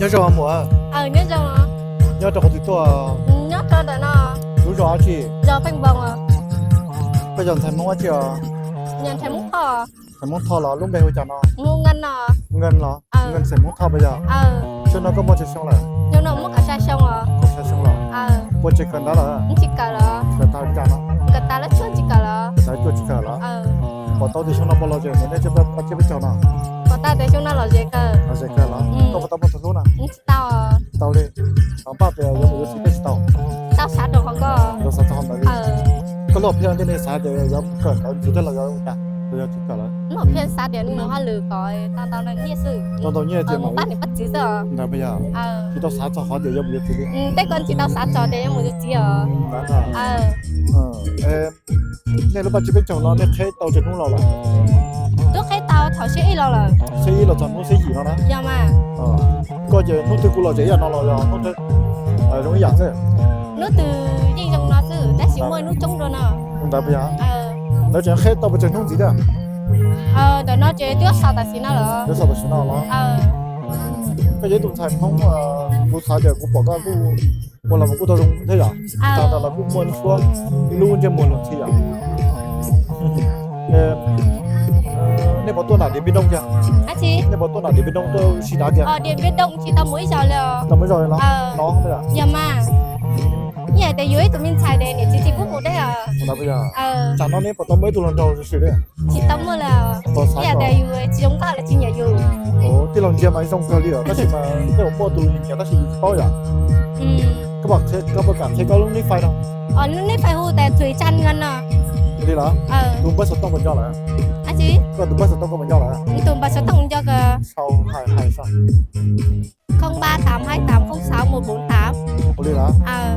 Nyob zoo muam. Nyob rau qhov twg tuaj? Lub zos dab tsi? Koj yog ntxhais Hmoob dab tsi os? Ntxhais Hmoob Thoj los lub npe hu cas no? Nkees los? Nkees xeem Hmoob Thoj puas yog? Xyoo no koj muaj tsawg xyoo lawm? Kaum xya xyoo los? Puas tseem kawm ntawv lawm? Kawm tag li cas no? Tsis kawm los? Pom tau tias xyoo no puas lom zem ntawm nej pab tsiab peb caug no? Lom zem kawg los? Koj puas tau muaj tus hlub na? Tsis tau li. Xav npaj tias yuav mus yuav txiv thiab tsis tau? Xav txog qhov ntawd li. Koj lub hom phiaj nej xav tias yuav kawm ntawv ntxiv thiab los yuav ua cas, los yog tsis kawm lawm? Tau ntau nyiaj ces mam pab niam pab txiv xwb. Ntawd puas yog? Tsis tau xav txog qhov tias yuav mus yuav txiv li. Tej ko tsis tau xav txog tias yuav mus yuav txiv os. Nej lub pab tsiab peb caug no nej qheb tau tsawg hnub los lawm? Twb qheb tau thaum xiab ib los lawm. Xiab ib los txog hnub xiab yim no na? Yog mas. Koj ces hnub twg kuj lom zem ib yam no los yog hnub twg zoo ib yam xwb? Hnub twg yeej zoo no xwb tab sis muaj hnub coob dua no. Ntawd puas yog? Ntawd tseem qheb tau pes tsawg hnub ntxiv thiab? Ntawm no ces twb xaus tam sim no lawm. Twb xaus tam sim no los? Koj yog ib tug ntxhais Hmoob, kuv xav tias kuv pom koj kuj ua los kuj tau zoo thiab yom. Tag nrho los kuj muaj ib suab ib lub ntsej muag luag ntxhi yom. Nej puas tuaj nram Diam Npiab Dooj kiag? Nej puas tuaj nram Diam Npiab Dooj tuaj sib dav kiag? Diam Npiab Dooj tsis tau mus ib zaug li os. Tau mus ib zaug li los? Yog mas. Ib yam tias yus ib tug me ntxhais ces niam txiv tsis pub mus deb os. Tsam no neb puas tau muaj ib tug hluas nraug swm li? Tsis tau muaj li os. Ib yam tias yus tsis zoo nkauj lawv tsis nyiam yus. Tij laug Ntsiag mas zoo kawg li os tab sis mas tej zaum muaj tus nyiam tab sis yus tsis paub yom. Koj puas kam qhia koj lub nij fais no? Lub nij fais hu tias Thủy Trăn Ngân no. Li los? Tus npawb xov tooj puas nco lawm? Koj tus npawb xov tooj koj puas nco lawm? Tus npawb xov tooj nco kawg. Sau hais hais saib. Không ba tám hai tám không sáu một bốn tám. Ua li los?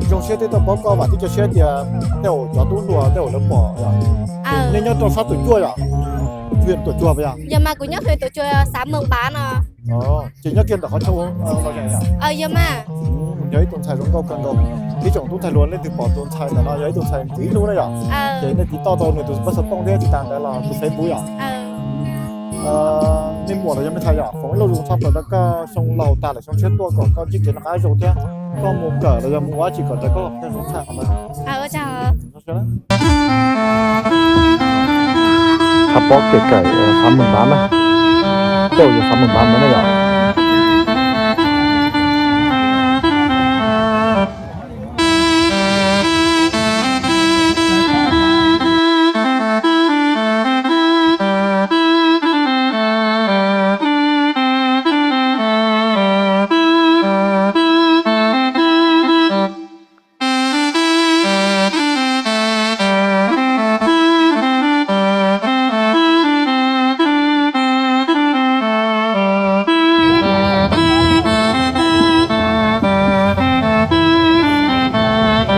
Zoo siab thiab tau paub koj vam thiab cia siab tias tej zaum cov tub hluas tej zaum lawv pom yom. Nej nyob rau sab Tuam Cuaj yom? Huyện Tuam Cuaj puas yog? Yog mas, kuv nyob huyện Tuam Cuaj, xã Mường Bá no. Ces nyob kiag ntawm qhov chaw ua lom zem yom? Yog mas. Yog ib tug ntxhais zoo nkauj kawg nkaus. Ib tsoom tub ntxhais hluas leej twg pom tus ntxhais ntawm no yog ib tug ntxhais ntxiv hnub na yom, ces nej tiv toj tau nws tus npawb xov tooj thiab tsis tas ntawd los tus Facebook yom. Nej muam los yog me ntxhais yom, foom ib lub zoo tshaj plaws rau koj xyoo laus tag lawm xyoo tshiab tuaj kom koj ntsib kev noj qab zoo thiab koj mus kawm los yog mus ua dab tsi kom raws koj lub hom phiaj zoo tshaj qhov ntawd. Thab pob kev kawm xav mus npav na, tej zaum yog xav mus npav ntawd na yom.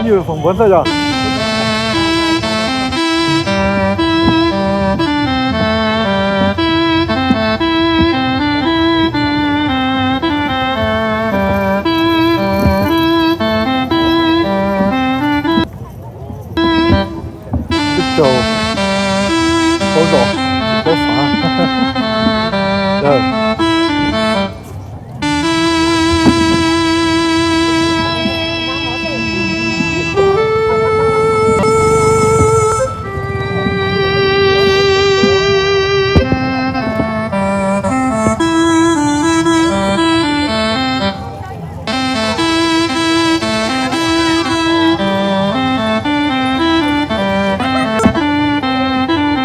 Ib yam foom npuav ntxawj yom. Ib tsoom hauv zos, hauv xav.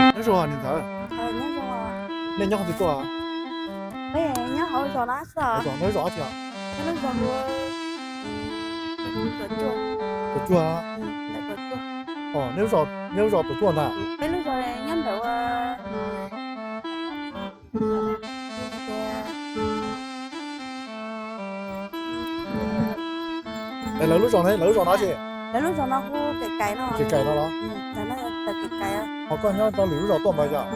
Nyob zoo niam ntxawm. Nej nyob qhov twg tuaj? Nyob hauv zos no xwb. Nyob zos dab tsi os? Tuam Cuag. Nej lub zos Tuam Cuag ntag. Es lawv lub zos ne, lawv lub zos no tsis? Lawv lub zos no hu Kev Kais no. Kev Kais no los? Ho koj nyob rau lwm lub zos tuaj npawg yog?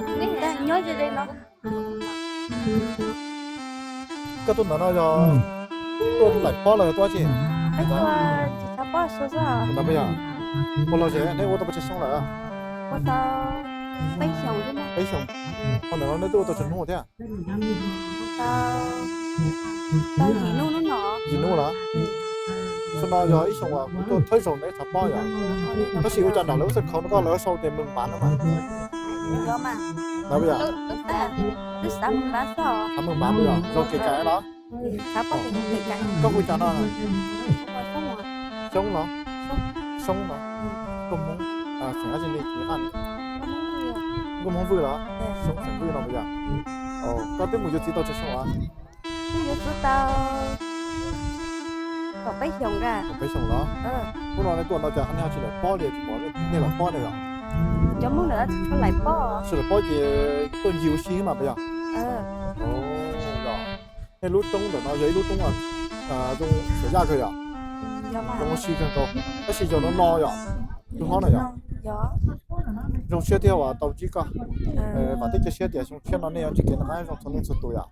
Koj tuaj ntawm no yog tuaj laim pob los yog tuaj tsis? Ntawd puas yog? Puas lom zem, nej ua tau pes tsawg xyoo lawm? Peb xyoos. Ho ntawm no nej twb ua tau tsawg hnub thiab? Tau yim hnub no. Yim hnub los? Xyoo no yog ib xyoo uas kuv tuaj thawj zaug neb tshav pob yom. Tab sis ua cas nram lawv xab khau no koj lawv sau tias mws npav no mas? Xav mws npav xwb. Xav mws npav yog zaug kev cai los? Koj hu cas no? Xyoob los? Xyoob los? Koj Hmoob, xeem dab tsi li? Koj Hmoob Vwj los? Xyoob xeem Vwj no puas yog? Koj twb mus yuav txiv tau tsawg xyoo los? Yuav txiv tau kaum peb xyoos. Kaum peb xyoos los? Hnub no nej tuaj no cas nej ho tsis laim pob li, tsis pom nej laim pob li os? Cov Hmoob lawm tsis laim pob. Tsis laim pob ces tuaj ncig ua si mas puas yog? Nej lub roob ntawm no yog ib lub roob zoo xyuas yaj kawg yom? Zoo ua si kawg nkaus. Tab sis yog no no yom, lub hoob no yom? Zoo siab thiab uas tau ntsib koj. Vam thiab cia siab tias xyoo tshiab no nej yuav ntsib kev noj qab zoo txhua leej txhua tus yom?